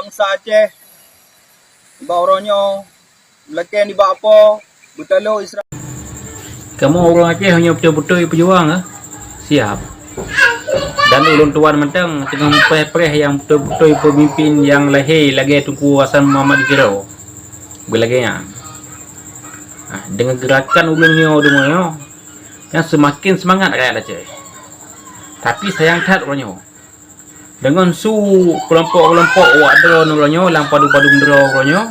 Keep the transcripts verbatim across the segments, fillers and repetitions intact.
Bansa Aceh bak uroe nyoe, lakée nibak Po, beutaloe Isra- Kamoe ureuëng Aceh nyoe beutôi-beutôi peujuang, eh? Siap. Dan ulôn tuan mantong teungoh preh-preh nyang beutôi-beutôi peumimpin nyang lahé lagée Teungku Hasan Muhammad di Tiro. Beulagée nyan. Ah, deungon geurakan ulôn nyoe deungoe nyoe, nyang seumaken seumangat rakyat Aceh. Tapi sayang that uroe nyoe, deungon su keulompok-keulompok awak droe uroe nyoe lam padub-padub droe uroe nyoe,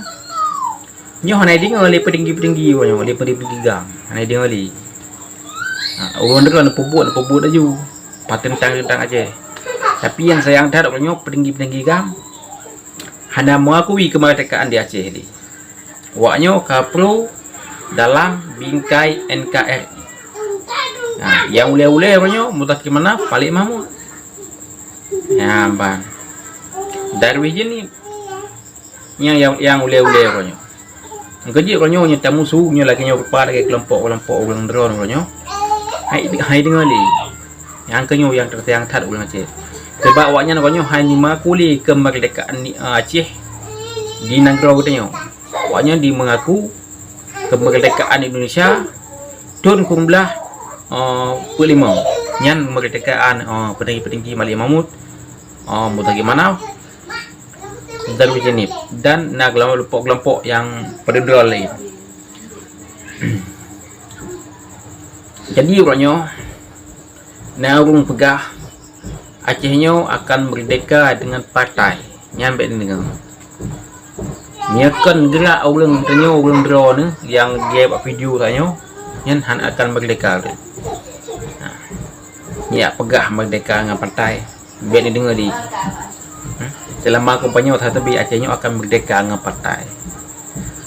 nyoe hana jideungoe lé peutinggi-peutinggi uroe nyoe, lé peutinggi-peutinggi GAM. Hana jideungoe lé. Ha, ureuëng droe neupeubuet, neupeubuet laju. Pateuntang-teuntang Aceh. Tapi nyang sayang that uroe nyoe peutinggi-peutinggi GAM hana mengakui kemerdekaan di Aceh lé. Awaknyoe ka pro dalam bingkai N K R I. Nah, nyang ulée-ulée uroe nyoe Muzakir Manaf, Malik Mahmud. Nyan ban. Darwis Jeunieb. Nyang, nyang, nyang ulée-ulée uroe nyoe. Keujeuet uroe nyoe, nyoe tamusu nyoe lagée nyoe rupa lagée keulompok-keulompok ureuëng droe uroe nyoe. Hai, hai deungoe lé. Nyang keunyoe nyang teusayang that ureuëng Aceh. Sabab awaknyan uroe nyoe hai jimeungaku lé keumeurdekaan ni, eh, Aceh di nanggroe geutanyoe. Awaknyan jimeungaku keumeurdekaan Indonesia thon krueng blaih, eh, peuet limong. Nyan keumeurdekaan, eh, peutinggi-peutinggi Malik Mahmud, eh, Muzakir Manaf, Darwis Jeunieb, dan na keulompok-keulompok nyang padub droe laén. Jadi, uroe nyoe, na ureuëng peugah Aceh nyoe akan meurdeka deungon partai. Nyan bék neudeungoe. Nyoe kon geurak ureuëng tanyoe, ureuëng droeneuh nyang geuék bak video tanyoe, nyan hana akan meurdeka lé. Ha. Nyak peugah meurdeka ngon partai. Bék neudeungoe di. Hmm? Seulama kompanyong that teubiet Aceh nyoe akan meurdeka ngon partai.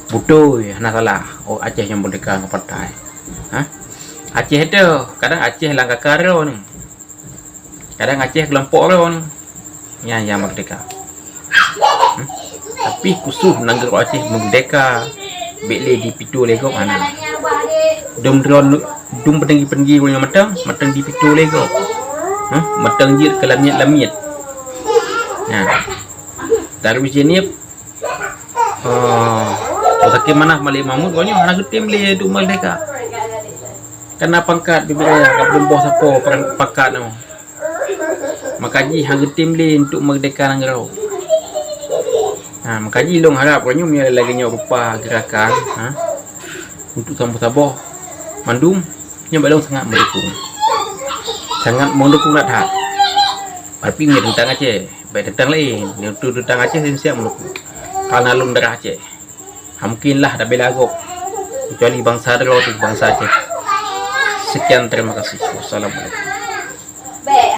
Beutôi, hana salah. Oh, Aceh nyoe meurdeka ngon partai. Ha? Aceh tu, kadang Aceh lam kaka droeneuh. Kadang Aceh keulompok droeneuh. Nyan nyang meurdeka. Hmm? Tapi khusus nanggroe Aceh meurdeka, bék lé dipito lé gob hana. Dum droe, dum peutinggi-peutinggi ureuëng mantong, mantong dipito lé gob. Hmm? Mantong jeuet keu lamiet-lamiet. Nyan. Darwis Jeunieb, oh, Muzakir Manaf, Malik Mahmud, gobnyan hana geutem lé untuk meurdeka. Karena pangkat di wilayah, ka belum boh sapo pangkat nyoe. Maka jih hana geutem lé untuk meurdeka nanggroe. Ha, maka jih lôn harab uroe nyoe meunyoe lagée nyoe rupa geurakan, ha, untuk saboh-saboh mandum, nyoe bék lôn sangat meudukung. Sangat meudukung that-that. Tapi meunyoe teuntang Aceh, bék teuntang laén. Meunyoe teuntang Aceh, lôn siap meudukung. Karena lôn darah Aceh. Ha, mungkin lah tabila gob. Kecuali bansa droe teuh, bansa Aceh. Sekian, terima kasih. Wassalamualaikum.